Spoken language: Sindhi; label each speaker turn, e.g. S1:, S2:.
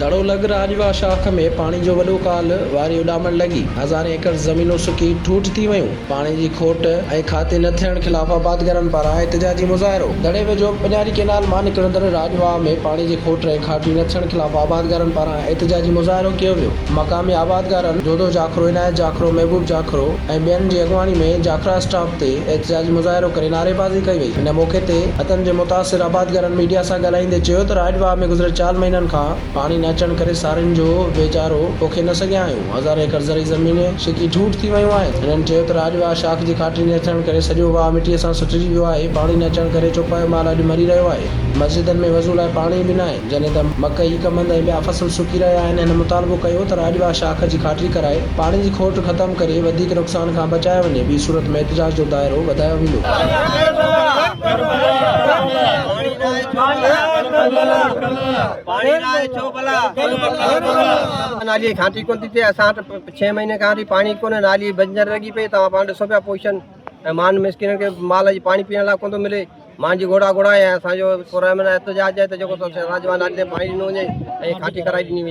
S1: دڙو لڳ راڄواهه شاخ ۾ پاڻي جو وڏو ڪال، واري اڏامڻ لڳي، هزارين ايڪڙ زمينون سڪي ٺوٺ ٿي ويون، پاڻي جي کوٽ ۽ کاتي نه ٿيڻ خلاف آبادگارن پاران احتجاجي مظاهرو. دڙي ويجهو پڃاري ڪينال مان نڪرندڙ راڄواهه ۾ پاڻي جي کوٽ ۽ کاٽي نه ٿيڻ خلاف آبادگارن پاران احتجاجي مظاهرو ڪيو ويو. مقامي آبادگارن دودو جاکرو، عنايت جاکرو، محبوب جاکرو ۽ ٻين جي اڳواڻي ۾ جاکرا اسٽاپ تي احتجاجي مظاهرو ڪري نعريبازي ڪئي وئي. ان موقعي تي هتن جي متاثر آبادگارن ميڊيا سان ڳالهائيندي چيو ته راڄ واهه ۾ گذريل چال مهينن کان پاڻي نه اچڻ ڪري سارين جو ويچارو پوکي نه سگهيا آهيون، هزارين ايڪڙ زرعي زمين سڪي ٺوٺ ٿي ويون آهن. هنن چيو ته راڄ واهه شاخ جي کاٽي نه ٿيڻ ڪري سڄو واهه مٽيء سان سٽجي ويو آهي، پاڻي نه اچڻ ڪري چوپايو مال اڄ مري رهيو آهي، مسجدن ۾ وضو لاء پاڻي به ناهي. جڏهن ته مڪئي، ڪمند ۽ ٻيا فصل سڪي رهيا آهن، هن مطالبو ڪيو ته راڄواهه شاخ جي کاٽي ڪرائي پاڻي جي کوٽ ختم ڪري وڌيڪ نقصان کان بچايو وڃي، ٻي صورت ۾ احتجاج جو دائرو وڌايو ويندو.
S2: نالي جي کاٽي ڪونه ٿي ٿئي اسان وٽ ڇهين مهيني کان وٺي پاڻي ڪونهي نالي بنجر لڳي پئي توهان پاڻ ڏسو پيا پوزيشن ۽ مان مسڪينن کي مال جي پاڻي پيئڻ لاء ڪونه ٿو ملي مان جي گهوڙا گهوڙا ۽ اسان جو پرامن احتجاج آهي ته جيڪو سو راڄ نالي تي پاڻي ڏنو وڃي ۽ کاٽي ڪرائي ڏني وڃي.